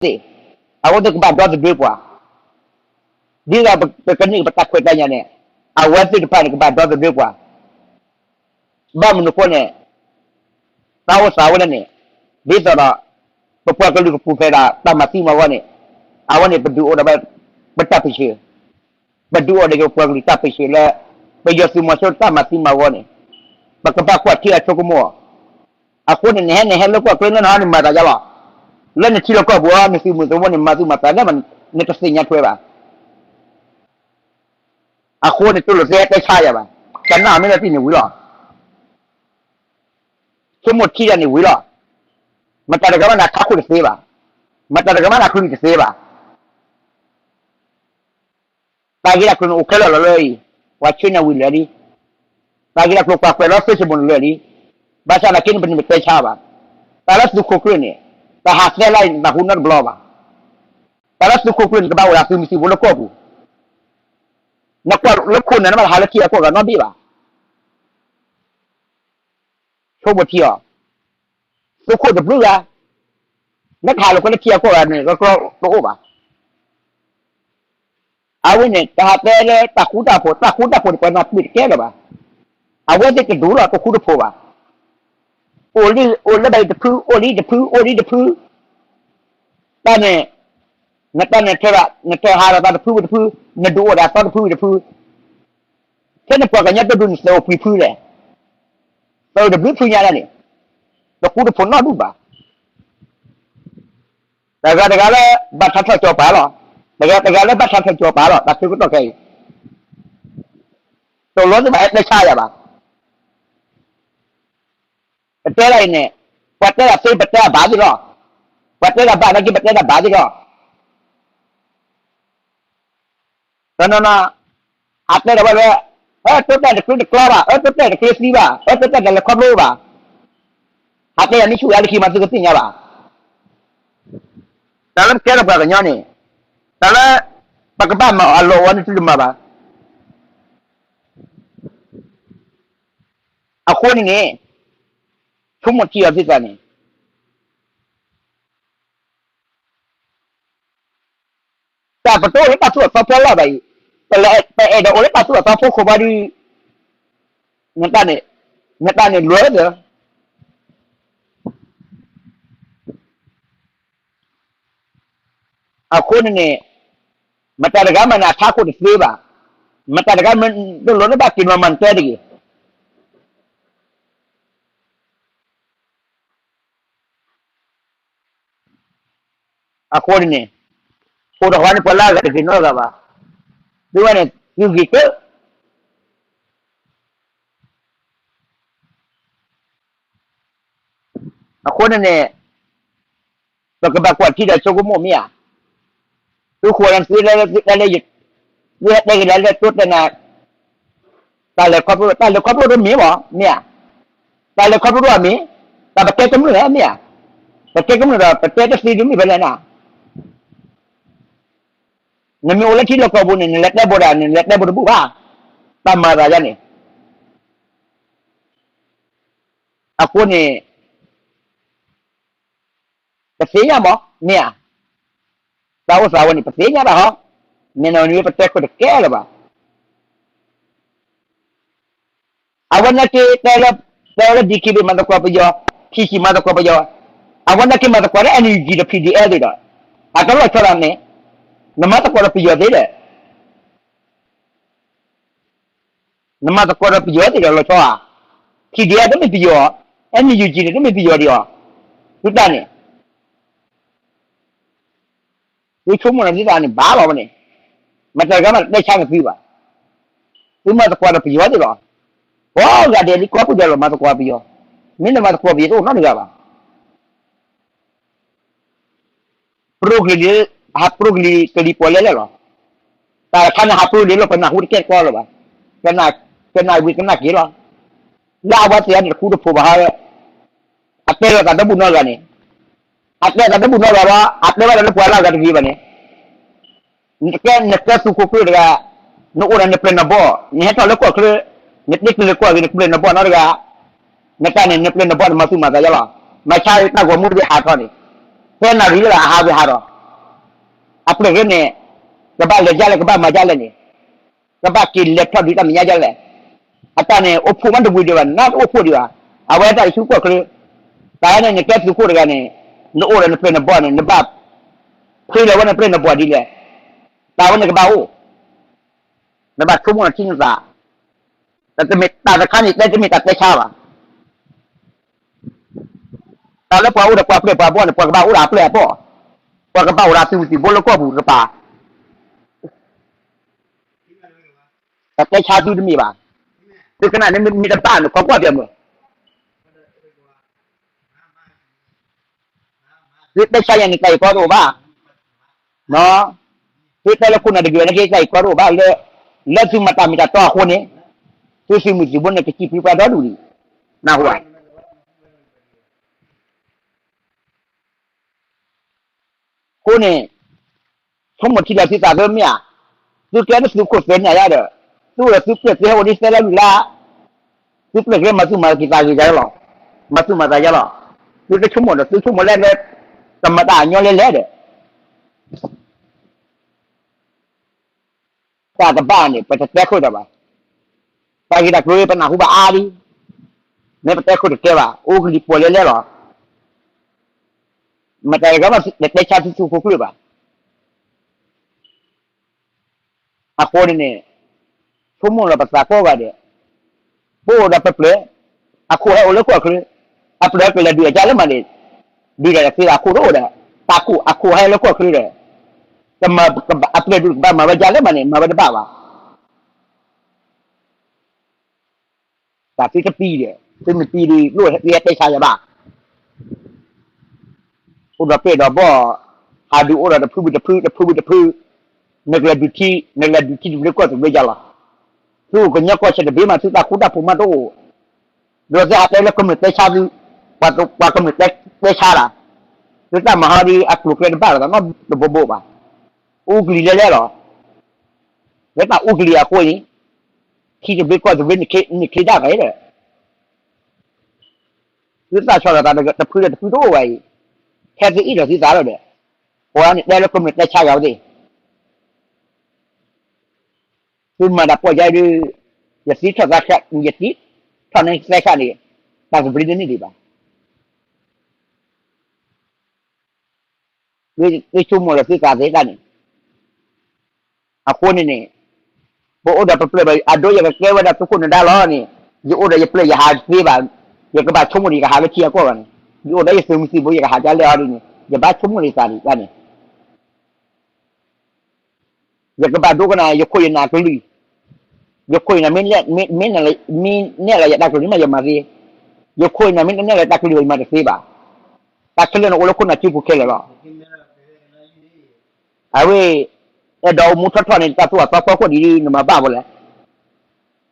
အဝဲသ့ၣ်, အဝဲသ့ၣ်ကဘၣ်ဒီသဒၢပှၤ, ဒ်သိးပကန့ၢ်ပတၢ်ခွဲးတၢ်ယာ်န့ၣ်, အဝဲသ့ၣ်တဖၣ်န့ၣ် ကဘၣ်ဒီသဒၢပှၤ, ဘၣ်မနုၤအဃိန့ၣ်, တၢ်အိၣ်သးဝဲဒၣ်န့ၣ်, ဒ်သိးဒီး ပပှၤကလုာ်ကပူၤဖျဲးဒီးတၢ်မၤသံမၤဂီၢ်န့ၣ်, အဝဲန့ၣ် ပဒုးအိၣ်ဒီးပတၢ်ပၢဆှၢ, ပဒုးအိၣ်ဒီးပပှၤကလုာ်တၢ်ပၢဆှၢလၢ ပယီၤသုးမီၤစိရိၤတၢ်မၤသံမၤဂီၢ်န့ၣ်, ပကဘၣ်ကွၢ်ထံအဆိကမိၣ်အီၤ, အဃိန့ၣ် နဟဲနဟဲလၢကီၢ်ချၢလၢနဟီန့ၣ်မၤသးယါလီၤ, လၢနထံလီၢ်ကီၢ်ပူၤအီၤ နသုးမုၢ်သဝီန့ၣ် မၤသူၣ်မၤသးလၢ နတသ့ၣ်ညါထွဲဘၣ်. အဃိန့ၣ် တလိၣ်သ့တဲဆါယၤဘၣ်, ကနၣ်အီၤမ့ၢ်လၢတံၢ်န့ၣ်ဝံၤလီၤ. ဆိကမိၣ်ထံတၢ်န့ၣ်ဝံၤလီၤ. မတၤတဂၤမးနၤခါခိၣ်တသ့ဘၣ်, မတၤတဂၤမးနၤချုးတသ့ဘၣ်. တၢ်ဂ့ၢ်တၢ်ကျိၤန့ၣ်အိၣ်ခဲလၢာ်လီၤလၢအံၤ, ပှၤဆှၢန့ၢ်ဝံၤလၢာ်လံ. တၢ်ဂ့ၢ်တၢ်ကျိၤပှၤကွဲးလီၤ Facebook န့ၣ်လၢာ်လံ. ဘၣ်ဆၣ်သနာ်က့န့ၣ် ပန့ၣ်ပတဲဆါဘၣ်. တၢ်လၢသုးခိၣ်ကျၢၢ်န့ၣ်, တၢ်ဟးသဲလၢနၢ်ဟူနီတဘျီဘၣ်. တၢ်လၢသုးခိၣ်ကျၢၢ်န့ၣ် ကဘၣ်အိၣ်ဒၣ်သုးမုၢ်သံၣ်ဘိလၢကီၢ်ပူၤ. နကွၢ်လၢခိၣ်နၢ်န့ၣ် မ့ၢ်တဟးလၢထံဂၤကီၢ်ဂၤနီတဘ့ၣ်ဘၣ်. ဆိကမိၣ်ထံအီၤ, သုးခိၣ်တဘျုးဂၤ, လၢကဟးလိာ်ကွဲလၢထံဂၤကီၢ်ဂၤန့ၣ် ကီကီတအိၣ်ဘၣ်. အဝဲန့ၣ် တၢ်ဟးသဲလၢတၢ်ဃူတၢ်ဖိး, တၢ်ဃူတၢ်ဖိးန့ၣ် ပှၤမၤပျံၤတကဲလၢၤဘၣ်. အဝဲသ့ၣ်တဒူၣ်လီၤ တဃူတဖိးဘၣ်. အိၣ်လၢ, အိၣ်လၢဘၣ်အံၤတဖု, အိၣ်လၢအံၤတဖု, အိၣ်လၢအံၤတဖု. တၢ်န့ၣ်, နတၢ်န့ၣ်, နတၢ်ဟးဒီးသးတဖုဝံၤတဖု, နဒုးအိၣ်ဒီးအသီတဖုဝံၤတဖု. ထဲန့ၣ်ပှၤကညီတဒူၣ်န့ၣ် သုးအိၣ်ပှဲၤဖုလဲၣ်, သုးတဘျုးဖုညါဒၣ်န့ၣ်, တဃူတဖိးနီတဒူၣ်ဘၣ်. တဂၤတဂၤလၢဘၣ်ထးထီၣ်ကၠီၤပၤလီၤ, တဂၤတဂၤလၢဘၣ်ထးထီၣ်ကၠီၤပၤလီၤ, တၢ်ဆၢကတီၢ်ခဲအံၤ, တလိၣ်သ့ၣ်ဘၣ်ဟဲတဲဆါယၤဘၣ်. ပတဲဒၣ်အံၤန့ၣ်, ပှၤတဲဒၣ်သ့ ပတဲဒၣ်ဘၣ်သ့ၣ်လီၤ. ပှၤတဲဒၣ်ဘၣ်သနာ်က့ ပတဲဒၣ်ဘၣ်သ့ၣ်လီၤ. တနီၤနီၤ, အတဲဒၣ်ဝဲလၢ, အၢ တိတဲာ်တကျၢတကျီဘၣ်, အၢ တိတဲာ်တကျၢသံဘၣ်, အၢတိတဲာ်တၢ်လဲၤခီဖျိဘၣ်. အတဲယၤမ့ၢ်ဆူၣ်ယၤလၢခံမးသုကသ့ၣ်ညါဘၣ်. တၢ်လၢပကဲထီၣ်ပှၤကညီန့ၣ်, တၢ်လၢပကဘၣ်မၤအီၤအလီၢ်အဝဲန့ၣ် သုတမၤဘၣ်. အဃိန့ၣ်န့ၣ်, ဆိကမိၣ်ထံအီၤသုသးန့ၣ်, တၢ်ပတအိၣ်လၢတၢ်သူၣ်အသီဖီလာ်ဘၣ်အံၤ, ပအဲၣ်ဒိးအိၣ်လၢတၢ်သူၣ်အသီဖီခိၣ်ဘၣ်ဒီး, နတၢ်န့ၣ်, နတၢ်န့ၣ်လွဲၢ်သၢ အဃိန့ၣ်န့ၣ်, မတၤတဂၤမးနၤခါခိၣ်တသ့ဘၣ်, မတၤတဂၤမးတလိၣ်လၢဘၣ်က့ၤနီၢ်မၤနတဲတဂ့ၤ. အဃိန့ၣ်န့ၣ်, အိၣ်တဃီန့ၣ် ပှၤလၢအဂၤတဂ့ၤနီတဂၤဘၣ်, သုဝဲန့ၣ်သုဂ့ၤကၢ အဃိန့ၣ်န့ၣ်, ပကဘၣ်ကွၢ်ထံဒီးဆိကမိၣ်မ့ၢ်ဧါ. သုဃိးန့ၣ်သု, သုဟဲတဲက့ၤလၢ လၢတိတဲနၤ, တၢ်လဲၤခီဖျိ, တၢ်လဲၤခီဖျိတမ့ၢ်ဘၣ် မ့ၢ်ဧါ. တၢ်လဲၤခီဖျိတမ့ၢ်, တၢ်ပတဲကမျၢၢ်လဲၣ်မ့ၢ်ဧါ. ပတဲကမျၢၢ်ဒီး ပတဲတသ့ဒုးမ့ၢ်ဖဲလဲၣ်နၤ. နမ့ၢ်အိၣ်လၢထံလီၢ်ကီၢ်ပူၤန့ၣ် နလဲၤတဲဘိးဒၣ် နလဲၤတဲဘိးတဘူၣ်ဘၣ်, တၢ်မၤသးယါန့ၣ် အဃိန့ၣ်, ပသ့ၣ်ညါမး မ့ၢ်ဧါ. တၢ်အိၣ်သးဝဲန့ၣ် ပသ့ၣ်ညါဘၣ်ဟီ, မ့ၢ်နီၢ်နွံပတဲခိၣ်တကဲလၢၤဘၣ်. အဝဲနာ်က့ တဲလၢ တဲလၢ DKBA မၤသကိးပယီၤ, PC မၤသကိးပယီၤ, အဝဲနာ်က့မၤသကိးလၢ NUG ဒီး PDF သ့ၣ်ဒီး, အတလီၤဆီဒၣ်န့ၣ်, နမၤသကိးဒီးပယီၤသ့ဒီး နမၤသကိးဒီးပယီၤသ့ၣ်ဒီးလီၤဆီဧါ. PDF တမ့ၢ်ပယီၤ, NUG န့ၣ် တမ့ၢ်ပယီၤဒံးအီၤ, သုတၢ်န့ၣ် သုဆိကမိၣ်န့ၣ် သုသးန့ၣ်ဘၣ်လီၤဝဲန့ၣ်, မတၤတဂၤမးတတဲဆါန့ၣ်သုဘၣ်. သုမၤသကိးဒီးပယီၤသ့ၣ်လီၤ. ကိးဂၤဒဲးလံ ကိးပူၤဒဲးလီၤ မၤသကိးပယီၤ, မ့ၢ်နမၤသကိးပယီၤတအိၣ်နီတဂၤဘၣ်. ပရိကလံၤ, ဟးပရိကလံၤ ကလံၤပှီၤလဲလဲၣ်လီၤ. တၢ်တခါန့ၣ်ဟးပရိကလံၤလၢပနၢ်ဟူတကဲတကီလၢၤဘၣ်, ကနၣ်ဝံၤကနၣ်က့ၤလီၤ. လၢအဝဲသ့ၣ်န့ၣ်တဃူတဖိးဘၣ်ဟီ, အတဲလီၤသးတဘူၣ်နီတဂၤန့ၣ်, အတဲသးတဘူၣ်နီတဂၤဘၣ်, အတဲဘၣ်ဒီးလၢပှၤလၢအဂၤတဂ့ၤဘၣ်န့ၣ် နကဲ, နကဲသုးခိၣ်ကျၢၢ်တဂၤ, နအိၣ်ဒီးနပျဲၢ်နဘီၣ်, နဟဲထီၣ်လၢကီၢ်ချၢ, နတ့ကျဲၤကွၢ်ဂ့ၤ နပျဲၢ်နဘီၣ်နီတဂၤ, နတၢ်န့ၣ် နပျဲၢ်နဘီၣ်န့ၣ် မၤသူၣ်မၤသးယါလီၤ. မၤဆါတၢ်ဂီၤမူဒ်ဟးထီၣ်န့ၣ်, ဖဲနၣ်ရံၣ်လၢအဟးဝံၤဟးထီၣ်, အပျဲၢ်ကရၢန့ၣ် ကဘၣ်လဲၤဒ်လဲၣ် ကဘၣ်မၤဒ်လဲၣ်န့ၣ်, ကဘၣ်က့ၤလဲၤထီၣ်ဒုးတၢ်မဲာ်ညါဒ်လဲၣ်. အတၢ်န့ၣ် အိၣ်ဖှိၣ်မးတဝံၤဒံးဘၣ် နတအိၣ်ဖှိၣ်ဒံးဘၣ်. အဝဲတၢ်ဆူကီၢ်ချၢ, တၢ်ဝဲန့ၣ် နကဲသုးခိၣ်တဂၤန့ၣ်, နအိၣ်ဒီးနပျဲၢ်နဘီန့ၣ် နဘၣ်ဖှ့လီၤဝဲနပျဲၢ်နဘီဒ်လဲၣ်. တၢ်ဝဲန့ၣ်ကဘၣ်အိၣ်, နဘၣ်ဆိကမိၣ်နထံနသး, တမ့ၢ်တၢ်တခါန့ၣ် တဲတမ့ၢ်တၢ်တဲဆါဘၣ်. တၢ်လၢပှၤအိၣ်ဒီးပှၤပျဲၢ်ပှၤဘီန့ၣ် ပှၤကဘၣ်အိၣ်ဒီးအပျဲၢ်အဘီၣ်, ပှၤကဘၣ်အိၣ်ဒီးသုးမုၢ်သံၣ်ဘိလၢကီၢ်ပူၤတကပၤ, တၢ်တဲဆါသုတမ့ၢ်ဘၣ်. သုကနၣ်န့ၣ်မ့ၢ်တဘၣ်န့ၣ် ခီကွၢ်ပျဲမုၢ် သုတဲဆါယၤန့ၣ် တၢ်အံၤကီတအိၣ်ဘၣ်. သုတဲလၢခိၣ်နၢ်တဂ့ၤန့ၣ် တၢ်အံၤကီတအိၣ်ဘၣ်လၢ, လၢသုမၤတၢ်မ့ၢ်တၢ်တီအဃိန့ၣ်, သုသုးမုၢ်သံၣ်ဘိန့ၣ် ကစံးပျံၤပှၤဒီဒူၣ်လံ, နၢ်ဟူဧါ. အဃိန့ၣ် ဆိကမိၣ်ထံလီၤသုသးသ့မ့ၢ်ဧါ, သုကဲသုးခိၣ်သ့န့ၣ်ယါဒီး, သုအိၣ်ဒီးသုပျဲၢ်သုဟဲအိၣ်ဒ်သဲလၢလုၢ်လၢ်, သုပျဲၢ်ကဲမၤသူၣ်မၤက့ၤသးဂ့ၤယါလီၤ, မၤသူၣ်မၤသးယါလီၤ. သုတဆိကမိၣ်ဒီး သုဆိကမိၣ်လၢလၢ, ကမၤတၢ်အညီလဲၤလဲၤဒီး တၢ်တဘၣ်န့ၣ် ပတတဲခိၣ်ဒီးဘၣ်. တၢ်ဂ့ၢ်တၢ်ကျိၤပနၢ်ဟူဘၣ်အါလံ, မ့ၢ်ပတဲခိၣ်တတဲဘၣ် အိၣ်ကလံၤပှဲၤလဲၤလဲၤလီၤ. မတၤတဂၤဘၣ်တဲဆါသုသူၣ်ခိၣ်ကျၢၢ်ဘၣ်. အဃိန့ၣ်န့ၣ်, ဆိကမိၣ်လီၤပသးကိးဂၤဒဲး, ပအိၣ်ဒီးပပျဲၢ်, အခိၣ်ဟဲအိၣ်လၢကီၢ်ချၢ, အပျဲၢ်ကလဲၤဒုးအကါလၢမးန့ၣ်, ဒုးဒၣ်သ့ဒီးအခိၣ်တအိၣ်ဒီး, တၢ်ခိၣ်အခိၣ်ဟဲလၢကီၢ်ချၢဒီး, ကမၤ, အပျဲၢ်ဒုးကဘၣ်မၤဝဲကါလၢမးန့ၣ် မၤဝဲတဘၣ်ဘၣ်. တၢ်သုတပံၤဒီး, သုမ့ၢ်ပံၤဒီး လိၣ်ဟဲတဲဆါယၤဘၣ်. အိၣ်ဒီးပျဲၢ်ဒီးဘီၣ်, ဟးဒုးအိၣ်ဒီးတဖုဘၣ်တဖု, တဖုဘၣ်တဖု, နကလဲၤဒုးထံ, နလဲၤဒုးထံတဘျ့ကီၢ်တဘျ့ယၤလီၤ. သုအိၣ်ကညီကီၢ်ဆၢတဘ့ၣ်မး သုတၢ်ဃူတၢ်ဖိးမးတအိၣ်, ဒီးသုဟးတဲလၢကမျၢၢ်တဲဆါသု, ပှၤကမျၢၢ်တဲဆါလီၤ. သုတၢ်မၤဟီဒ်အကျိၤကျဲတဘၣ်လီၤသးနီတဘိဘိဘၣ်. အိၣ်ကလံၤလဲၤလဲၤလီၤ. လၢတၢ်အိၣ်ကလံၤအဃိန့ၣ်, ထံတဘျ့ကီၢ်တဘျ့န့ၣ်ချ့ဒၣ်ဖဲဒီး, သုသးဆီၣ်လီၤသးတဖုဒီးတဖုတအိၣ်ဘၣ်အံၤ, ဟဲသုအ့ၣ်ဒီးသုသးလီၤဒီး, ပှၤန့ၣ်တဲလၢကမျၢၢ်တဲဆါဂၤဝဲသ့ၣ်, သုမၤတၢ်ပီၢ်ယါဒုး, ယသံထီၣ်သး, ယသံထီၣ်န့ၣ်သဲခါန့ၣ်, တၢ်သဘျ့တန့ၢ်ဒံးဘၣ်. သုဆိကမိၣ်လီၤသုသးသ့တၢ်န့ၣ်, အဃိန့ၣ်န့ၣ်, ပအိၣ်ဒီးပပျဲၢ်ဘၣ် အဒိယကကဲဝဲဒၣ်သုးခိၣ်နဒါလီၤန့ၣ်, ယအိၣ်ဒီးယပျဲၢ်ယဟးတသ့ဘၣ်, ယကဘၣ်ဆိကမိၣ်ဒီးယကဟးလၢထံအကီၢ်ဂၤန့ၣ်, ယအိၣ်ဒီးယသုးမုၢ်သံၣ်ဘိယကဟးဒ်လဲၣ်အီၤဒ်န့ၣ် ယဘၣ်ဆိကမိၣ်လီၤသးဒ်န့ၣ် ယကဘၣ်ဒိကနၣ်ယခိၣ်ယနၢ်ကလုၢ်, ယခိၣ်ယနၢ်မ့ၢ်, မ့ၢ်နဲၣ်လီၤယတၢ်ကလုၢ်န့ၣ်မးယမၤသ့, ယခိၣ်ယနၢ်မ့ၢ်တနဲၣ်လီၤယတၢ်ကလုၢ်ဘၣ်ယမၤတသ့ဘၣ်. တၢ်ခဲလၢာ်န့ၣ်အိၣ်လၢခိၣ်နၢ်စုပူၤခဲလၢာ်လီၤ. အဝဲ, အဲၣ်ဒိးအိၣ်မူထီၣ်ထီၣ်န့ၣ် တၢ်သူၣ်အသီဖီခိၣ်ဒ်နမၤဘၣ်ဝဲလဲၣ်.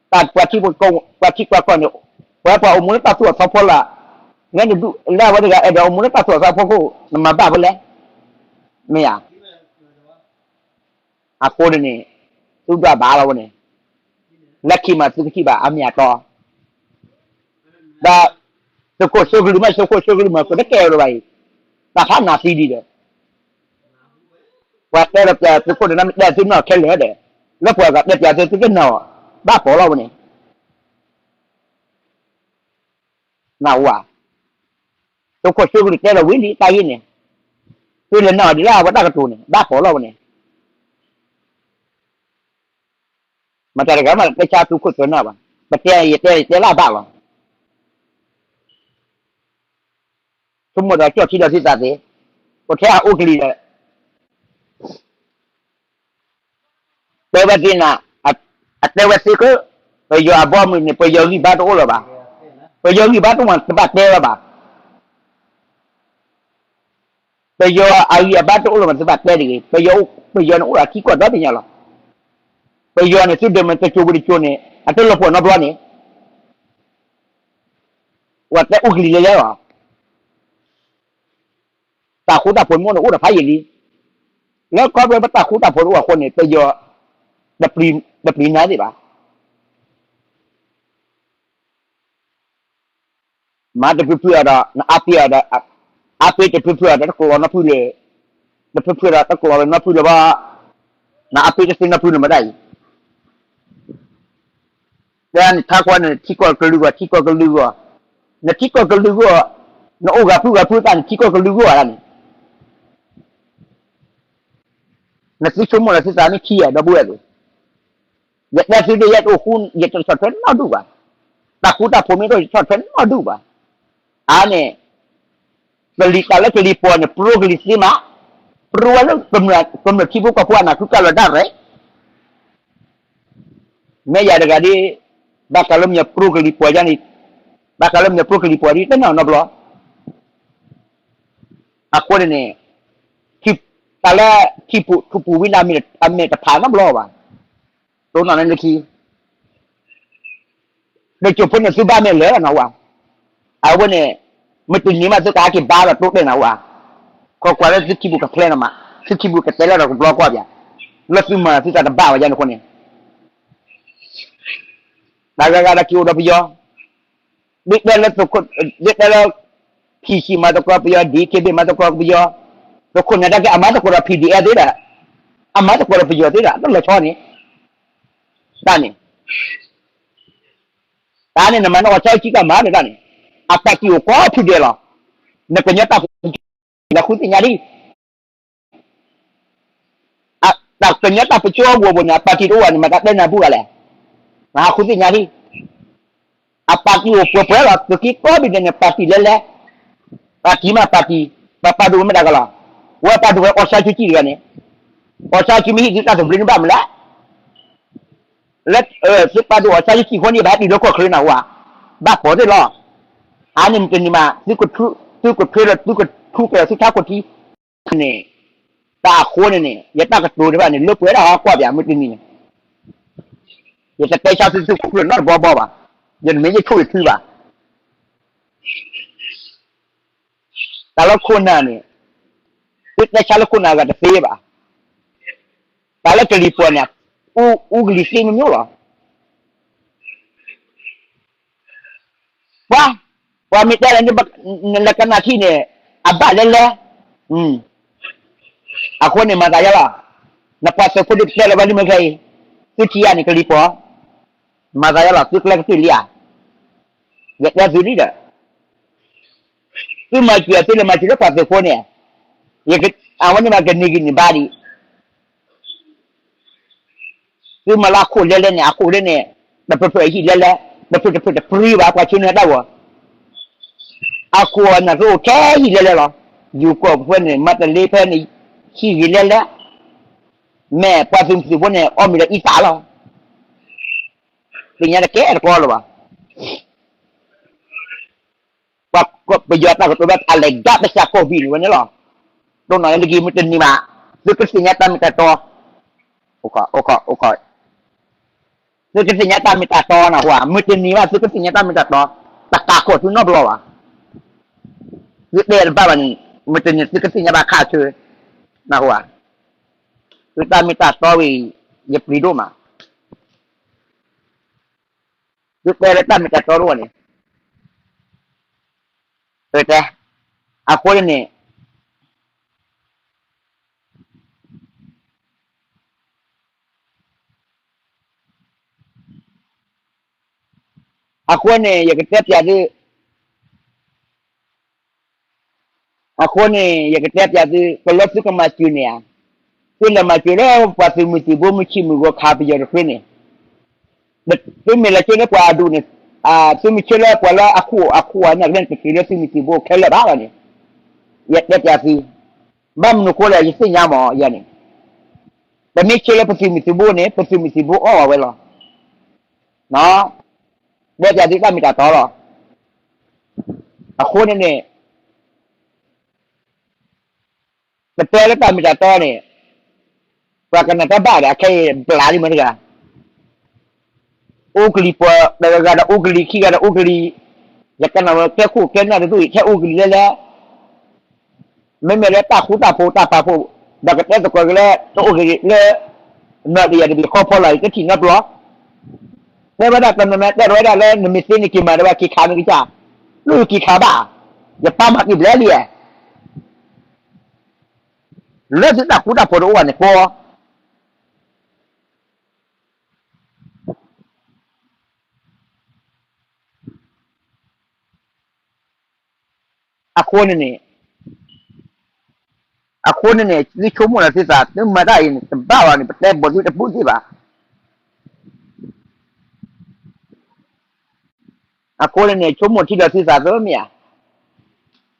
တၢ်ပှၤထံ, ပှၤထံပှၤကီၢ်န့ၣ်, ပှၤပှၤအိၣ်မူလၢတၢ်သူၣ်အသီဖီလၢ်, လၢနဒုးလၢအဝဲတဂၤ အဲၣ်ဒိးအိၣ်မူလၢတၢ်သူၣ်အသီဖီခိၣ် နမၤဘၣ်ဝဲလဲၣ်. မ့ၢ်ဧါ. အဃိန့ၣ်န့ၣ်, သုဒွးဘၣ်လီၤဝဲန့ၣ်, လၢခံမးသုကထံၣ်ဘၣ်အမ့ၢ်အတီ, ဒီး, သုးခိၣ်စိကလုၢ်မး သုးခိၣ်စိကလုၢ်မး ကတကဲဝဲဘၣ်အံၤ, တၢ်ဖးနးသံဒံးဒီး, ပှၤတဲလီၤပျးသုးခိၣ်န့ၣ် မ့ၢ်တဲသုနီၢ်ခဲလၢာ်ဒီး, လၢပှၤဂၤတဲပျးသုသုကနၢ်အီၤ, ဘၣ်ပိာ်လီၤဝဲန့ၣ် နၢ်ဟူဧါ. သုးခိၣ်စိကလုၢ်တဲလီၤဝံၤလံတၢ်ဂ့ၢ်န့ၣ်, သုလဲၤနၢ်အီၤဒ်လၢအဝဲတၢ်ကတိၤန့ၣ် ဘၣ်ပိာ်လီၤဝဲန့ၣ်, မတၤတဂၤမးတဲဆါသုးခိၣ်သၢနၢ်ဘၣ်, ပတဲယတဲယတဲလၢအဘၣ်လီၤ. ဆိကမိၣ်ဒီးကၠီၣ်ထံဒီးသုသးသ့, ပထဲအအိၣ်ကလံၤဒီး တဲဝဲသ့နၤ, အတဲဝဲသ့ကၢ, ပယီၤအဘီအမုၢ်န့ၣ် ပယီၤဂံၢ်ဘါတအိၣ်လၢၤဘၣ်, ပယီၤဂံၢ်ဘါတအိၣ်မး တဘၣ်တဲဝဲဘၣ်, ပယီၤအဂံၢ်အဘါတအိၣ်လၢၤမး တဘၣ်တဲတဂ့ၤ, ပယီၤန့ၣ်အိၣ်ဒီးထံကီၢ်ဒီဘ့ၣ်ညါလီၤ. ပယီၤန့ၣ် သုဒၢးမ့ၢ်တစိၤဝံၤတစိၤန့ၣ် အတလီၤပှီၢ်နီတဘျီန့ၣ် ပှၤတဲအိၣ်ကလံၤလဲၤလဲၤလီၤ. တၢ်ဃူတၢ်ဖိးမ့ၢ်အိၣ်န့ၣ် အိၣ်ဒီးဖးယံာ်လံ. လၢကီၢ်ပယီၤပတၢ်ဃူတၢ်ဖိးတအိၣ်အဃိန့ၣ် ပယီၤ တပျံၤနၤသ့ၣ်ဘၣ်. မၤတဖုဖုအီၤဒီး နအါပ့ၤအီၤဒီး အါပ့ၤတဖုဖုအီၤဒီး တကျိးလီၤနီဖုလၢ နဖုဖုဒီးတကျိးလၢနီၢ်ဖုလၢၤဘၣ်, နအပ့ၢ်တသ့နီၢ်ဖုလၢၤမတၤအံၤ, တဲနထါကွၢ်န့ၣ် ထံကီၢ်ကလုာ်ဂီၢ် ထံကီၢ်ကလုာ်ဂီၢ်, နထံကီၢ်ကလုာ်ဂီၢ်, နအိၣ်ဂၤဖုဂၤဖုသးန့ၣ် ထံကီၢ်ကလုာ်ဂီၢ်ဒၣ်န့ၣ်, နသုဆိကမိၣ်လၢသုသးမ့ၢ်ထံဧါ ဒီပုၢ်ဝဲၢ်သ့ၣ်, ယတဲသုဒ်ယဲတအိၣ်ဃူ ယတဆီၣ်ထွဲနီတဒူၣ်ဘၣ်, တၢ်ဃူတၢ်ဖိးမ့ၢ်တအိၣ် ယဆီၣ်ထွဲနီတဒူၣ်ဘၣ်, အါန့ၣ် ကလံၤသးလၢကလံၤပှီၤန့ၣ် ပြူကလံၤသ့မး, ပြူဝဲလၢ ကမျၢၢ်ထံဖိကီၢ်ဖိအနၢ်ဃုကၢ်လီၤဒၣ်ရဲၣ်, မ့ၢ်ယၤတဂၤဒ်, ဘၣ်ဃးလၢမ့ၢ်ပြူကလံၤပှီၤယါန့ၣ်, ဘၣ်ဃးလၢမ့ၢ်ပြူကလံၤပှီၤဒ်တနီၤနီတဘျီ, အဃိန့ၣ်န့ၣ်, တၢ်လၢထံပူၤထူပူၤဝံၤန့ၣ် အမဲာ်တဖးနီတဘျီဘၣ်, တိၢ်နီၣ်န့ၣ်လၢခံ တကၠိဖိန့ၣ်သုဘၣ်မ့ၢ်လၢနဝၤ, အဝဲန့ၣ်, မုၢ်တနံၤမးသုကဟဲက့ၤဘါဒီးတိတဲာ်နဝၤ, ခီကွၢ်လၢသုခံပူၤကဖျဲနမး, သုခံပူၤကတဲလၢဒီးကဘျီကွၢ်ပၠး, လၢသုမၤသုသးတဘၣ်ဝဲယါန့ၣ်အဃိန့ၣ်, တၢ်ဂၤဂၤဒီးက့ၤအိၣ်ဒီးပယီၤ, ဒ်တဲလၢ, ဒ်တဲလၢ, ဖံဆံးမၤသကိးပယီၤ ဒံးခ့ဘ့ၣ်မၤသကိးပယီၤ, သုးခိၣ်နၢၤဒါက့ၤအမၤသကိးဒီး ဖံဒံးအဲၣ်သ့ဒီး, အမၤသကိးဒီးပယီၤသ့ဒီး တလီၤဆီန့ၣ်, တၢ်န့ၣ် တၢ်န့ၣ်နမၤနအီၣ်ဆၢကံကမၤဒီးတၢ်န့ၣ်, အပၣ်တံၣ်အိၣ်ကိးဖုဒဲးလီၤ, နကညီတၢ်ပကလဲၤဃုသ့ၣ်ညါလံ, တၢ်ကညီတၢ်ပကၠိအဂီၢ်ပူၤန့ၣ် အပၣ်တံၣ်တအိၣ်ဘၣ်န့ၣ် မၤတၢ်တဲနၤဘူၣ်ဂၤလဲၣ်, နဟးဃုသ့ၣ်ညါလံ, အပၣ်တံၣ်အိၣ်ပှဲၤပှဲၤလီၤ သုးက့ကိးဘ့ၣ်ဒဲးန့ၣ် ပၣ်တံၣ်လဲၤလဲၤ, ပၣ်တံၣ်မးပၣ်တံၣ်, ပပာ်ဒိၣ်ဝဲမ့ၢ်တၢ်ကလီၤ, ဝဲပာ်ဒိၣ်ဝဲအီၣ်ဆၢကံကံတဂၤန့ၣ်, အီၣ်ဆၢကံမ့ၢ်ဟံၣ်သုတၢ်သဘျ့န့ၣ်ဘၣ်မနုၤလဲၣ် လၢ, သုပာ်ဒိၣ်အီၣ်ဆၢယကံၢ်ဃိန့ၣ် ဘၣ်ဟဲတုၤလၢကီၢ်ချၢနဝၤ, ဘၣ်ပိာ်သ့ၣ်လီၤ, အါန့ၣ်မတနံၤမး, သုကထွဲဒီးသုကထူကဲၤသုထါခိၣ်ထံ, န့ၣ်, တၢ်အဃိန့ၣ်န့ၣ် ယတၢ်ကတိၤတဖၣ်န့ၣ် လၢပှဲၤဒၣ်ဟီကွၢ်ပၠးမတနံၤန့ၣ်, ယတတဲဆါသုသုခိၣ်ကျၢၢ်နီတဘီဘီဘၣ်, ယနမ့ၢ်ယဆိၣ်ယထုဘၣ် တၢ်လၢခိၣ်နၢ်န့ၣ်, သုတဲဆါလၢခိၣ်နၢ်ဂၤတသ့ဘၣ်, တၢ်လၢကလံၤပှီၤန့ၣ်, အူကလံၤသ့မ့ၢ်မ့ၢ်လီၤ, ပှၤ, ပှၤမ့ၢ်တဲလၢ, နလၢကနၣ်ထံၣ်န့ၣ်, အဘၣ်လဲၤလဲၤ, အဃိန့ၣ်မၤသးယါလီၤ, နပှၤသုးဖိဒ်ပတဲလၢၤဘၣ်လံမ့ၢ်ခဲအံၤ, သုထံၣ်ယါန့ၣ်ကလံၤပှီၤ, မၤသးယါလီၤ သုကျဲကတၢၢ်လံဧါ, ယတဲသုလံဒီး သုမၤစၢၤသုလဲၤမၤစၢၤလၢပှၤသုးဖိန့ၣ်, အဝဲန့ၣ်မးကန့ၢ်ဂံၢ်န့ၢ်ဘါဒံး, သုမၤလၢအခိၣ်လဲၤလဲၤန့ၣ် အခိၣ်လဲၤန့ၣ်, တဖုဖုဟံၣ်လဲၤလဲၤ, တဖုတဖုတပြံဘၣ် ပှၤဆှၢန့ၢ်တၢ်ဂီၤ, အခိၣ်အနၢ်သုအိၣ်ခဲဟံၣ်လဲၤလဲၤလီၤ, ယူၤကီၢ်ဖဲန့ၣ် မၤတလ့ဖဲန့ၣ်, ဟံၣ်ဂ့ၤလဲၤလဲၤ, မ့ၢ်ပှၤသုးမုၢ်သံၣ်ဘိန့ၣ် အီၣ်မ့ၤဒီးအံသၣ်လီၤ, သ့ၣ်ညါတကဲတကီလၢၤဘၣ် ပယီၤတၢ်ကတိၤလၢအလဲၤဒၣ်ပစၢ်ကီၢ်ဘံၣ်န့ၣ်ဝဲန့ၣ်လီၤ, တိၢ်နီၣ်လၢလၢဂ့ၤမုၢ်တနံၤမး, သုကသ့ၣ်ညါတၢ်မ့ၢ်တၢ်တီ, အိၣ်ခိး, သုကသ့ၣ်ညါတၢ်မ့ၢ်တၢ်တီနဟူဧါ, မုၢ်တနံၤမး သုကသ့ၣ်ညါတၢ်မ့ၢ်တၢ်တီ, တကးခိၣ်သုနီတဘျီဘၣ်, သုတဲတဘၣ်ဘၣ်န့ၣ်, မုၢ်တနံၤသုကသ့ၣ်ညါဘၣ်ခါဆၢ, နဟူဧါ, သုတၢ်မ့ၢ်တၢ်တီဝံၤ, ယပျံၤဒိၣ်မး သုတဲလၢတၢ်မ့ၢ်တၢ်တီတအိၣ်န့ၣ်, တဲ, အဃိန့ၣ်, အဃိန့ၣ် ယကတဲပျးသု, အဃိန့ၣ် ယကတဲပျးသု, ကလၢသုကမၤစၢၤန့ၣ်ဧါ, သုလဲၤမၤစၢၤလၢပှၤသုးမုၢ်သံၣ်ဘိမုၢ်ဆံးမုၢ်ဂီၤခးပယီၤတဖျၢၣ်န့ၣ်, သုမ့ၢ်လဲၤကၠိလၢပှၤအဒူၣ်န့ၣ်, သုမ့ၢ်ဆှၢလၢပှၤလၢအခိၣ်အဃူအနၢ်ကလဲၣ်န့ၣ် တတုၤလၢသုးမုၢ်သံၣ်ဘိခဲလၢာ်ဘၣ်လီၤန့ၣ်, ယတဲပျးသု, ဘၣ်မနုၤဃိလဲၣ် ယသ့ၣ်ညါမးယၤန့ၣ်, ပမ့ၢ်ဆှၢလၢပသုးမုၢ်သံၣ်ဘိန့ၣ် ပသုးမုၢ်သံၣ်ဘိအီၣ်ဘၣ်ဝဲလီၤ, တဲပျးသုတၢ်မ့ၢ်တၢ်တီလီၤ, အဃိန့ၣ်န့ၣ် ပတဲလၢတၢ်မ့ၢ်တၢ်တီန့ၣ်, ပှၤကနၣ်တၢ်ဘၣ်ဒီး အခဲအံၤဘျးလံမ့ၢ်တဂၤ, အိၣ်ကလံၤပှၤ, တဂၤဂၤဒီးအိၣ်ကလံၤ ခံဂၤဒီးအိၣ်ကလံၤ, ယကနၣ်ဝဲကဲခိၣ်ကဲနၢ်တဒူၣ်အံၤ ထဲအိၣ်ကလံၤလဲၤလဲၤ, မ့မ့ၢ်လၢတၢ်ဃူတၢ်ဖိးတၢ်ပာ်ဖှိၣ်, ဒီးကတဲသကိးက့ၤလၢ တအိၣ်က့ၤလၢ နီၢ်တယၤတဘ့ၣ်ဃီဖီလာ်အံၤ တထံၣ်နီတဘျီ, တဲဝဲဒၣ်တနီၤနီၤ တဲဝဲဒၣ်လၢနမ့ၢ်သ့န့ၣ် က့ၤမၤဒၣ်ဝဲက့ၤခးမ့ၢ်ကစၢ်, လၢက့ၤခးဘၣ်, ယပၢ်မၤက့ၤဘျဲလံဧါ လၢသုတၢ်ဃူတၢ်ဖိးတအိၣ်ဘၣ်န့ၣ်ကိး အဃိန့ၣ်န့ၣ်, အဃိန့ၣ်န့ၣ် သုဆိကမိၣ်လီၤသုသး သုမၤတၢ်အံၤန့ၣ် တဘၣ်ဘၣ်န့ၣ် ပတဲဘီၣ်သုတဘူၣ်သ့ၣ်ဘၣ်. အဃိန့ၣ်န့ၣ် ဆိကမိၣ်ထံလီၤသုသးသ့မ့ၢ်ဧါ.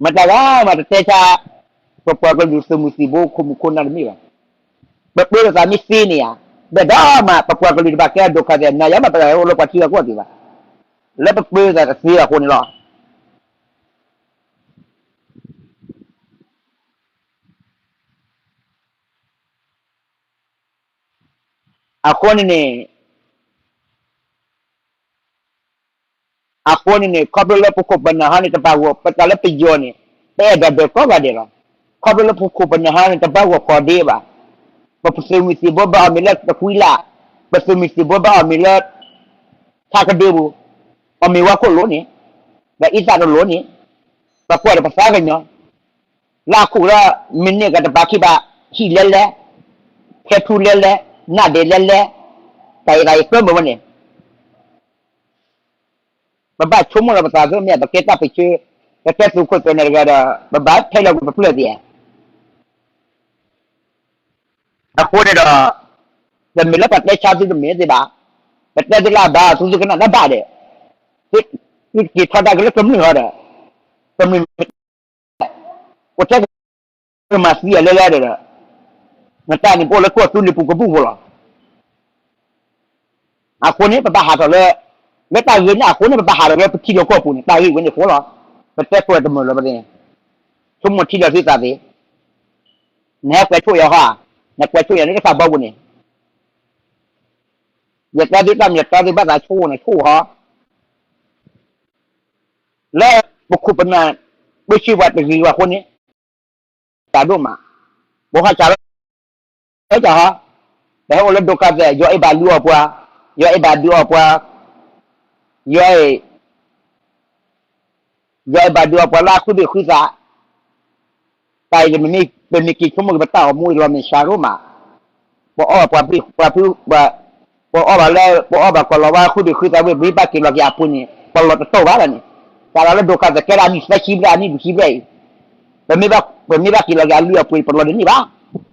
မတၤဂၤမးတတဲဆါ ပပှၤကလုာ်သုးမုၢ်သံၣ်ဘိ ခိၣ်မူခိၣ်နၢ်တမ့ၢ်ဘၣ်. ပပၢၤလိာ်သးမ့ၢ်သ့န့ၣ်ဧါ, ဘၣ်ဒီးမး ပပှၤကလုာ်တဘၣ်ကဲဒိၣ်ခါသဲး နၤယၤမး ပတဂၤဟဲအိၣ်လၢပှၤထံဂၤကီၢ်သ့ၣ်ဘၣ်. လၢပပၢၤလိာ်သးတသ့အဃိန့ၣ်လီၤ. အဃိန့ၣ်န့ၣ်, အဃိန့ၣ်န့ၣ် ခီဖျိလၢပခိၣ်ပနၢ်ဟီန့ၣ် တဘၣ်ဂီၢ် ပတၢ်လၢပယီၤန့ၣ် ပအဲၣ်ဒိးဒၢးကိးဂၤဒဲးလီၤ. ခီဖျိလၢပခိၣ်ပနၢ်ဟီန့ၣ် တဘၣ်ဂီၢ်ကီၢ်ဒ့ဘၣ်. ပသုးမုၢ်သံၣ်ဘိဘၣ်အီၣ်မ့ၤလၢတကွံလၢ်, ပသုးမုၢ်သံၣ်ဘိဘၣ်အီၣ်မ့ၤလၢ ထးကဒုပူၤ, အီၣ်မ့ၤဝါခိၣ်လိၤန့ၣ်, ဒီးအံသၣ်တလိၤန့ၣ်, ပကွၢ်ဒီးပသးကညီၤ, လၢအခိၣ်လၢ မ့ၢ်န့ၢ်ကတဘၣ်ခံဘၣ်, ဟံၣ်လဲလဲ, ဖဲထူလဲလဲ, နၢ်ဒဲးလဲလဲ, တၢ်အံၤတၢ်အံၤကၢမုာ်ဝဲန့ၣ် ပဘၣ်ဆိကမိၣ်လီၤပသးသ့မ့ၢ် ပကဲတၢ်ပၢဆှၢ, ပကဲသုးခိၣ်သုးနၢၤတဂၤဒီး ပဘၣ်ထဲလီၤကွံာ်ပပျၢၢ်သ့ဧါ. အဃိန့ၣ်ဒီး တမ့ၢ်လၢပှၤတဲဆါသုတမ့ၢ်သ့ဘၣ်, ပတဲသုလၢအဘၣ်သုသုကနၣ်တၢ်ဘၣ်ဒီး, သုက့ၤထီၣ်တၢ်ကလၢကမျၢၢ်ဟီဒီး, ကမျၢၢ် အိၣ်ထဲကမၤသံအီၤလဲလဲဒီး, နတၢ်န့ၣ်ပအိၣ်လၢကီၢ်သူလ့ၤပူၤကဘူၣ်ဖိလီၤ. အဃိန့ၣ် ပဘၣ်ဟးထီၣ်လၢ, လၢတၢ်ဂ့ၢ်န့ၣ်အဃိန့ၣ် ပဘၣ်ဟးထီၣ်လၢပထံလီၢ်ကီၢ်ပူၤန့ၣ် တၢ်ဂ့ၢ်ဝဲန့ၣ်အဃိလီၤ. ပတဲကွဲးတမုာ်လၢၤဘၣ်န့ၣ်, ဆိကမိၣ်ထံလီၤသုသးသ့, နဟဲကွဲးဆိၣ်ယၤဟီ, နကွဲးဆိၣ်ယၤလၢတၢ်ဘီပူၤန့ၣ်, ယတဲသုတၢ်မ့ၢ်ယတဲသုဘၣ်သးဆိၣ်န့ၣ်ဆိၣ်ဟီ လၢပခိၣ်ပနၢ် ပၢဆှၢပှၤတဂ့ၤဘၣ်အဃိန့ၣ်, တၢ်ဒိၣ်မး, ပဟီၣ်စၢ်လၢ ဟဲကဟီ, ပဟဲအိၣ်လၢဒိခါသဲး ယွၤအဲၣ်ဘၣ်လုၢ်အီၣ်ပှၤ, ယွၤအဲၣ်ဘၣ်ဒုးအီၣ်ပှၤ, ယွၤ ယွၤအဲၣ်ဘၣ်ဒုးအီၣ်ပှၤလၢအဃုဘ့ၣ်ဃုသး, တၢ်အံၤ ပမ့ၢ်က့ၤဆိကမိၣ်က့ၤပတၢ်အိၣ်မူအံၤလီၤမ့ၢ်စှၤဒိၣ်မး, ပအီၣ်ဘၣ်ပှၤဘ့ၣ်ပှၤဖု, ပအီၣ်ဘၣ်လၢ ပအီၣ်ဘၣ်ကီၢ်လီၤဝါဃုဘ့ၣ်ဃုသးဝဲ ပမ့ၢ်ဘၣ်က့ၤလီၤက့ၤအပူၤန့ၣ် ပလီၢ်တတိၢ်ဘၣ်လီၤန့ၣ်, တၢ်လၢဒိခါသဲးကဲဒၣ်အနံၣ်သၢဆံဘျဲၣ်အနံၣ်တဆံဘျဲၣ်အံၤ, ပမ့ၢ်ဘၣ်က့ၤလီၤက့ၤအလုၢ်အပူၤ ပလီၢ်တန့ၢ်ဘၣ်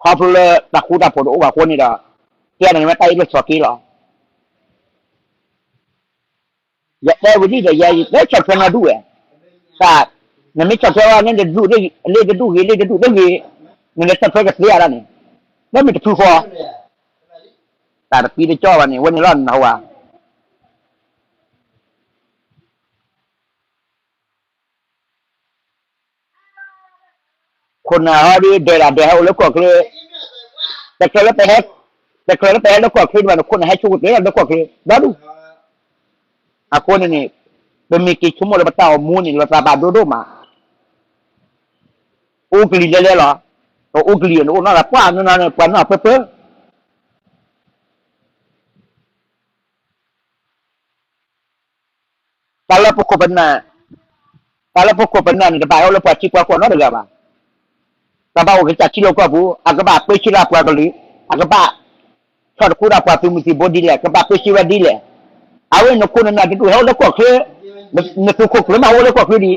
ခီဖျိလၢတၢ်ဃူတၢ်ဖိးတအိၣ်ဘၣ်အဃိန့ၣ်ဒီး, ကဲန့ၣ်မ့ၢ်တၢ်အ့ၣ်လိာ်ဆိးက့လီၤ. ယတဲဝံၤလံဒီး ယတဲဆီၣ်ထွဲနီၢ်ဒူၣ်ဝဲ, တၢ်, နမ့ၢ်ဆီၣ်ထွဲဝဲန့ၣ် လ့ၣ်တဒူၣ်ဂ့ၤ လ့ၣ်တဒူၣ်ဂ့ၤ, နလဲၤဆီၣ်ထွဲကသ့ဧါဒၣ်န့ၣ်, လၢမ့ၢ်တဖုဃီ, တၢ်တပံတကၠီၣ်ဘၣ်န့ၣ် ဝဲန့ၣ်လီၤနဟးဝဲ ခိၣ်နၢ်ဟီဒ်ဒၢးဒၢးဟဲအိၣ်လၢကီၢ်ချၢ, တချုးလၢပဟဲ, တချုးလၢပဟဲလၢကီၢ်ချၢဒံးဘၣ်န့ၣ် ခိၣ်နၢ်ဟဲဆိကတၢၢ်လၢကီၢ်ချၢ ဒီဒူၣ်, အဃိန့ၣ်န့ၣ်, ပမ့ၢ်က့ၤဆိကမိၣ်လၢပတၢ်အိၣ်မူန့ၣ် လီၤသးဘၣ်ဒိဒိၣ်မး, အိၣ်ကလံၤလဲလဲလီၤ, ပအိၣ်ကလံၤန့ၣ် အိၣ်နီၢ်သးပှၢ်နီၢ်နီၢ်န့ၣ် ပှၤနီၢ်ပၢပၢ တၢ်လၢပခိၣ်ပနၢ်, တၢ်လၢပခိၣ်ပနၢ်န့ၣ် တဘၣ်ဟဲအိၣ်လၢပှၤထံပှၤကီၢ်နီတဂၤဘၣ်. တၢ်ဘၣ်အိၣ်ကစၢ်ထံလီၢ်ကီၢ်ပူၤ အကဘၣ်ပၢဆှၢလၢပှၤကလုာ်, အကဘၣ် ဆီၣ်တခူတၢ်ပှၤသုးမုၢ်သံၣ်ဘိဒ်လဲၣ်, ကဘၣ်ပၢဆှၢဝဲဒ်လဲၣ်. အဝဲနခိၣ်နနၢ်တဒူၣ်ဟဲအိၣ်လၢကီၢ်ချၢ, နသုးခိၣ်ကျၢၢ်မးအိၣ်လၢကီၢ်ချၢဒံး,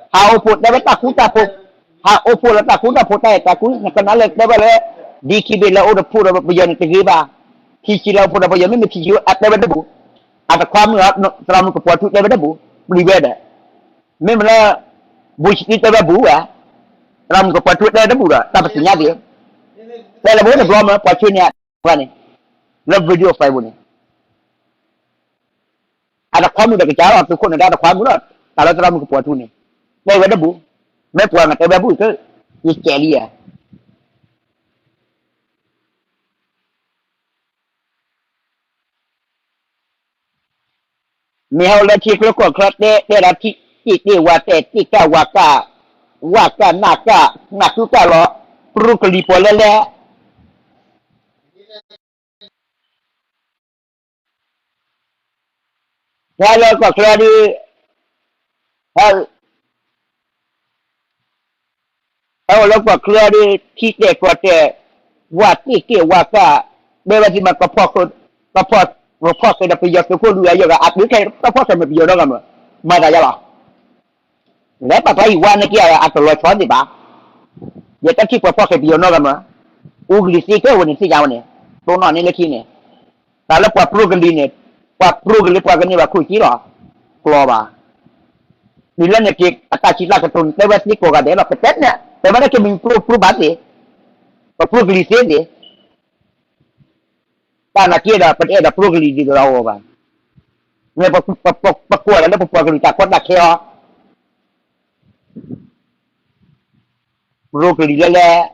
ဟးအိၣ်ဖှိၣ်တဲဝဲတၢ်ဃူတၢ်ဖိး, ဟးအိၣ်ဖှိၣ်လၢတၢ်ဃူတၢ်ဖိး တၢ်အဲၣ်တၢ်ကွံ နကနၣ်လၢတဲဝဲလၢ ဒ်ခံဘ့ၣ်လၢအိၣ်တဖှိၣ်ဒီးပယီၤန့ၣ်တဂ့ၤဘၣ်, ထံဆံးလၢအိၣ်ဖှိၣ်ဒီးပယီၤ မ့မ့ၢ်ထံဆံးအတဲဝဲတဘူၣ်, အတခွါမုၣ် သရၣ်မုၣ်ကပီၤထူတဲဝဲတဘူၣ်, ပျံၤဝဲဒီး မ့မ့ၢ်လၢ ဘူးဆံတံတဲဝဲဘူၣ်ဝဲ, သရၣ်မုၣ်ကပီၤထူတဲတဘူၣ်ဒီး တၢ်ပသ့ၣ်ညါသ့, တဲလၢပဝဲတဘျီမ့ၢ် ပှၤဆှၢန့ၢ်အဝဲန့ၣ်, လၢ video file ပူၤန့ၣ်, အတခွါမုၣ်ဒီးကစၢ်လီၤ သုးခိၣ်န့ၣ် တၢ်တခွါမုၣ်လီၤ, တၢ်လၢသရၣ်မုၣ်ကပီၤထူန့ၣ်, တဲဝဲတဘူၣ်, မ့ၢ်ပှၤန့ၣ်တဲဝဲဘူၣ်က့, ယကဲလံဧါ မ့ၢ်ဟဲအိၣ်လၢထံချၢကီၢ်ချၢ တဲတဲလီၤထံၣ်တ့ၢ်တ့ၢ်ဝါတဲတ့ၢ်ကၢ်ဝါကၢ်, ဝၢ်ကၢ်နၢ်ကၢ်, နၢ်သူကၢ်လီၤ, ပရူကလံၤပီၤလဲလဲ, ဟဲလၢကီၢ်ချၢဒ်, ဟဲ, ဟဲအိၣ်လၢကီၢ်ချၢဒီး ထံတဲာ်ကီၢ်တဲာ်, ဝါတ့ၢ်က့ၢ်ဝါကၢ်, တဲဝဲသ့ၣ်မး ကဖီၣ်ဃုာ်, ကဖီၣ်ဃုာ်ဒီးပယီၤသုးခိၣ်လွံၢ်ဂၤယဲၢ်ဂၤ အတုၤခဲအံၤတဖီၣ်ဃုာ်မ့ၢ်ပယီၤနီတဂၤမး, မၤသးယါလီၤ. လဲၤပာ်ဖျါဟံၣ်ဝါန့ၣ်က့ၤအတလီၤဆီသ့ၣ်ဘၣ်. ယတထံၣ်ပှၤဖီၣ်ဃုာ်ပယီၤနီတဂၤမး, အူကလံၤသ့ကဲဝဲန့ၣ်သ့ၣ်ညါဝဲန့ၣ်, တိၢ်နီၣ်န့ၢ်လၢခံန့ၣ်, တၢ်လၢပှၤပြိကလံၤန့ၣ်, ပှၤပြိကလံၤပှၤကန့ၢ်ဘၣ်ခိၣ်က့လီၤ, ကျီဘၣ် ဒ်လဲၣ်န့ၣ်က့ၤ အတၢ်စံးတၢ်ကတိၤန့ၣ် တဲဝဲသ့ကိးဂၤဒဲးလီၤ. ကတဲန့ၣ် တဲဝဲဒၣ်က့ၤမ့ၢ်ပြိပြိဘၣ်သ့ၣ်, ပပြိကလံၤသ့သ့ၣ်, တၢ်နာ်က့ဒီး ပတအဲၣ်ဒိးပြိကလံၤဒ်သိးဒီးအဂီၢ်ဘၣ်. မ့ၢ် ပကွၢ်လၢပပှၤကလုာ်တၢ်ကီတၢ်ခဲအီၤ, ပြိကလံၤလၢလဲၣ်,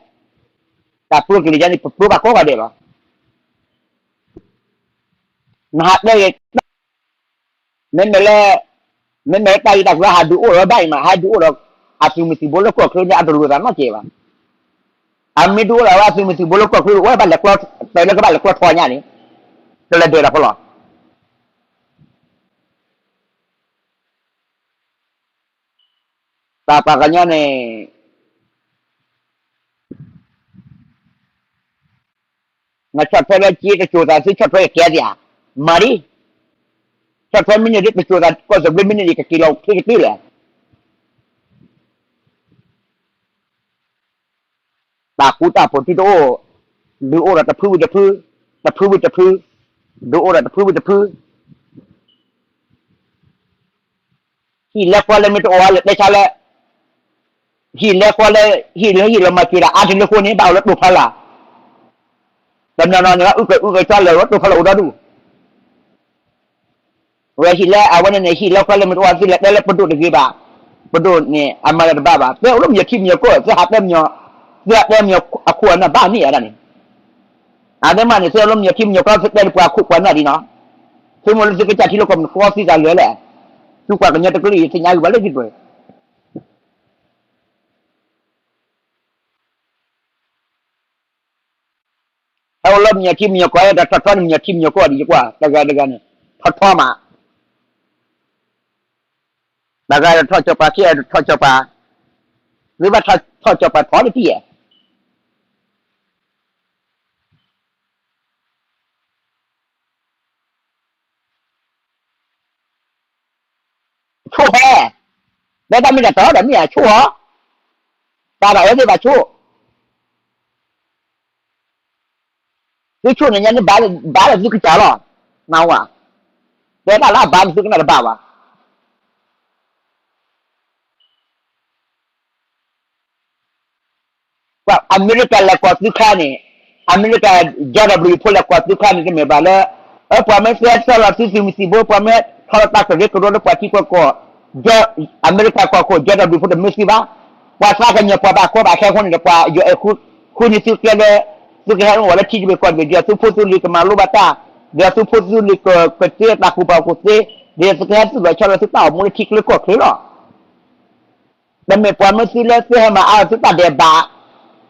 တၢ်ပြိကလံၤယါန့ၣ် ပပြိဘၣ်ကိးဂၤဒဲးလီၤ. နဟးတဲဂ့ၤ မ့မ့ၢ်လၢ, မ့မ့ၢ်လၢတၢ်ဂ့ၢ်တၢ်ကျိၤဟးဒုးအိၣ်ဒီးဘၣ်အံၤမး ဟဲဒုးအိၣ်ဒီး အသုးမုၢ်သံၣ်ဘိလၢကီၢ်ချၢန့ၣ် အတလိၣ်သးနီတစဲးဘၣ်. အမ့ၢ်ဒုးအိၣ်ဒီးဝဲအသုးမုၢ်သံၣ်ဘိလၢကီၢ်ချၢ အိၣ်ဝဲဘၣ်လဲၤကျီ, တဲလၢကဘၣ်လဲၤကျီထီညါန့ၣ်, ကလဲၤဒၢးတၢ်ဖီလီၤ. တၢ်ပှၤကညီန့ၣ် နဆီၣ်ထွဲလၢက့တစိၤသးသုဆီၣ်ထွဲကကဲသ့ဧါ, မၤဒ်, ဆီၣ်ထွဲမ့ၢ်န့ၢ်ဒ်တစိၤသး ကီၢ်သဘျ့မ့ၢ်န့ၢ်ဒ်ကက့ၤလီၤချ့ကတၢၢ်လဲၣ်. တၢ်ဃူတၢ်ဖိးသုတအိၣ်, ဒုးအိၣ်ဒီးတဖုဝံၤတဖု, တဖုဝံၤတဖု, ဒုးအိၣ်ဒီးတဖုဝံၤတဖု ဟံၣ်လဲၤကွၢ်လၢမ့ၢ်တအိၣ်ဝဲလၢတဲဆါလၢ, ဟံၣ်လဲၤကွၢ်လၢ, ဟံၣ်လၢဟံၣ်လီၤမၤစၢၤဒၣ်အါတလၢဃိန့ၣ် ဘၣ်အိၣ်လၢတိာ်ဖီလာ်, တနီၤနီၤန့ၣ် အုၣ်ကၢအုၣ်ကၢကၠီလၢာ်ဝဲတိာ်ဖီလာ်အိၣ်ဒီဒူၣ် ဝဲဟံၣ်လၢအဝဲန့ၣ်န့ၣ် ဟံၣ်လဲၤကွၢ်လၢမ့ၢ်တအိၣ်ဝဲသုလဲၤတဲလၢပဒိၣ်တဂ့ၤဘၣ်, ပဒိၣ်န့ၣ် အမၤလၢတဘၣ်ဘၣ်, တဲအိၣ်လၢမုၢ်ယထံမုၢ်ယကီၢ် သုဟးတဲမုၢ်, သုဟးတဲမုၢ်အခိၣ်အနၢ်ဘၣ်န့ၣ်အဒၣ်န့ၣ်, အဒဲမးန့ၣ် သုအိၣ်လၢမုၢ်ယထံမုၢ်ယကီၢ် သုတဲလၢပှၤခိၣ်ပှၤနၢ်ဒ်နီၤ, သုမိၢ်လၢသုကစၢ်ထံလၢကီၢ်မုၢ်နကီၢ်သံသးလၢာ်လဲၣ်, သုပှၤကညီတကလုာ်အံၤသ့ၣ်ညါဂ့ၤဘၣ်လၢသုပှဲၤ ဟဲအိၣ်လၢမုၢ်ယထံမုၢ်ယကီၢ် အဲၣ်ဒိးထီၣ်ထီန့ၣ် မုၢ်ယထံမုၢ်ယကီၢ်ဒ်ယကွၢ် တဂၤတဂၤန့ၣ် ထီၣ်ထီမး, တဂၤထီၣ်ကၠီၤပၤ ခံဂၤထီၣ်ကၠီၤပၤ, သုဘၣ်ထီၣ်ကၠီၤပၤထီလၢတံၢ်ဧါ ဆိၣ်ဟဲ, တဲတၢ်မ့ၢ်တၢ်တီဒီးမ့ၢ်ဧါဆိၣ်ဟီ, တၢ်ဘၣ်ဝဲသ့ၣ်ဘၣ်ဆိၣ်, သုဆိၣ်န့ၣ်ညါန့ၣ် ဘၣ်လၢသုကစၢ်လီၤ, နၢ်ဟူဧါ, တဲတၢ်လၢအဘၣ်န့ၣ်သုကနၣ်တဘၣ်ဘၣ် ပှၤအမဲရကၤလဲၤကိးသုခါန့ၣ်, အမဲရကၤ George W ဖိလဲၤကိးသုခါန့ၣ် တမ့ၢ်ဘၣ်လၢ, အၢ ပှၤမ့ၢ်သ့ထီၣ်လီၤသုသုးမုၢ်သံၣ်ဘိ ပှၤမ့ၢ်ထီၣ်လီၤတၢ်ကရၢကရိလၢပှၤထံပှၤကီၢ်, အမဲရကၤကီၢ်ခိၣ် George W ဖိတမ့ၢ်သုဘၣ်, ပှၤသးကညီၤပှၤဘၣ်ကီဘၣ်ခဲအဃိန့ၣ်ဒီး ပှၤယွၤအဲၣ်ဃုန့ၢ်သုကျဲလၢ, သုကဟဲအိၣ်ဝဲလၢထံတဘ့ၣ်ကီၢ်တဘ့ၣ် ဒီးသုဖိသုလံၤကမၤလိဘၣ်တၢ်, ဒီးသုဖိသုလံၤကကသ့တၢ်ကူၣ်ဘၣ်ကူၣ်သ့, ဒီးသုကဟဲသူၣ်လီၤဆီလီၤသုတၢ်အိၣ်မူလၢထံကျဲကီၢ်ချၢလီၤ တမ့ၢ်ပှၤမ့ၢ်သုလၢသုဟဲမၤအါသုတၢ်ဒဲးဘး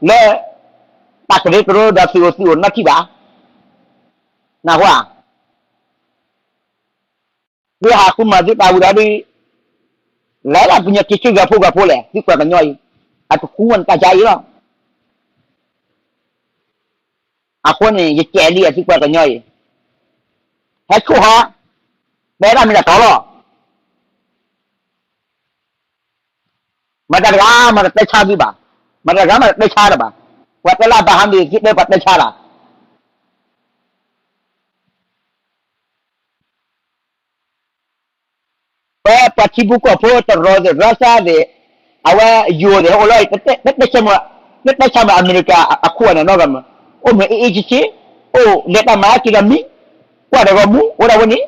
လၢ တၢ်ကရၢကရိဒီးသုးအိၣ်သုးအိၣ်နီတထံၣ်ဘၣ်. နၢ်ဟူဧါ. သုဟးဃုမၤသုတၢ်ဝံၤဒီးဒုး လဲၤဒၣ်ပညီက့ၤဆူဂၤဖိဂၤဖိလဲၣ် သုပှၤကညီအံၤ အတဃူဝဲနတၢ်ယါအံၤလီၤ. အဃိန့ၣ် ယကဲလံအသုပှၤကညီအံၤ ဟဲဆိၣ်ဟီ တဲဒၣ်မ့ၢ်တၢ်တီလီၤ. မတၤတဂၤမၤတၢ်တဲဆါသုဘၣ်, မတၤတဂၤမၤတၢ်တဲဆါတၢ်ဘၣ်. ပှၤတဲလၢအဘၣ်ဟါမ့ၢ်သုတဲပှၤတဲဆါတၢ် ပှၤထံဖိကီၢ်ဖိတရီသ့ၣ် ရၢၡါသ့ၣ် အဝဲယိၤသ့ၣ် ဟဲအိၣ်လၢ တတဲဆါမ့ၢ်အမဲရကၤအခိၣ်အနၢ်နီတဂၤမး, အိၣ်မ့ၢ်အ့ၣ်အ့ၣ်ဆ့ဆ့, အိၣ်လဲၤတၢ်မၤက့ၤဒီးမံ, ကွၢ်တၢ်ဂီၤမူ အိၣ်ဒၣ်ဝဲန့ၣ်,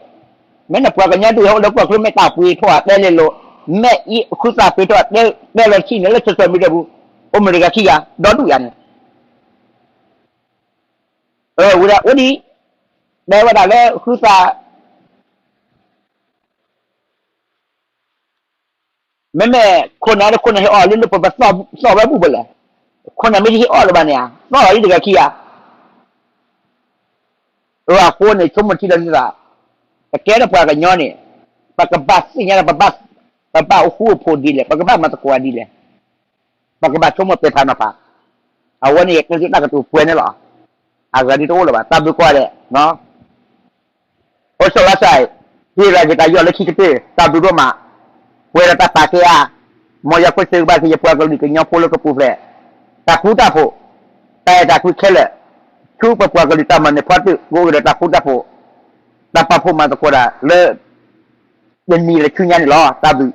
မ့ၢ်နပှၤကညီဒုးဟဲအိၣ်လၢကီၢ်ချၢ မ့ၢ်တၢ်ပှ့ၤထီၣ်တဲလဲၤလိာ်, မ့ၢ်အံၤဃုသးပှ့ၤထီၣ်တဲလဲၤလီၤတထံၣ်န့ၣ်လၢ social media ပူၤ, အိၣ်မ့ၢ်တဂၤခံဂၤ ဒီဒူၣ်ယၤန့ၣ် ဝဲဒၣ်အိၣ်ဒံး, တဲဝဲဒၣ်လၢဃုသး မ့မ့ၢ်ခိၣ်နၢ်ဒီးခိၣ်နၢ်ဟ့ၣ်အီၣ်လၢလၢပပသီၣ်ဝဲဘူၣ်ဘၣ်လဲၣ်, ခိၣ်နၢ်မ့ၢ်တဟ့ၣ်အီၣ်လၢၤဘၣ်န့ၣ်ဧါ, သီၣ်အီၤလံတဂၤခံဂၤ, အဃိန့ၣ် ဆိကမိၣ်ထံလီၤသုသး, ပကဲထီၣ်ပှၤကညီန့ၣ်, ပကဘၣ်သ့ၣ်ညါဒီး ပဘၣ်အိၣ်ဃူအိၣ်ဖိးဒ်လဲၣ်, ပကဘၣ်မၤသကိးဒ်လဲၣ် ပကဘၣ်ဆိကမိၣ်ပဲာ်ဖးနီၤဖး, အဝဲန့ၣ်ယကျဲသ့ၣ်တၢ်ကတိၤပှဲၤန့ၣ်လီၤ. အဂၤဒ်တအိၣ်လၢၤဘၣ်, တၢ်ဘျုးကိးဂၤဒဲး, အိၣ်ဆီလီၤစၢ်, ဟ့ၣ်လီၤက့ၤတၢ်ယီၢ်လၢခံကတၢၢ်, တၢ်ဘျုးဒိၣ်မး, ပှဲၤဒီးတၢ်ပာ်ကဲအါ, မ်ယွၤကွဲးစ့ၢ်ကီးဘၣ်က့ၤယပှၤကလုာ်ကညီဖိလၢကပူၤဖျဲး, တၢ်ဃူတၢ်ဖိး, တၢ်အဲၣ်တၢ်ကွံခဲလၢာ်, ဆူပပှၤကလုာ်တၢ်မၤနၢၤဖီတၢၣ် ကအိၣ်က့ၤဒီးတၢ်ဃူတၢ်ဖိး, တၢ်ပာ်ဖှိၣ်မၤသကိးတၢ်လၢ တနံၤလၢဆူညါန့ၣ်လီၤ. တၢ်ဘျုး.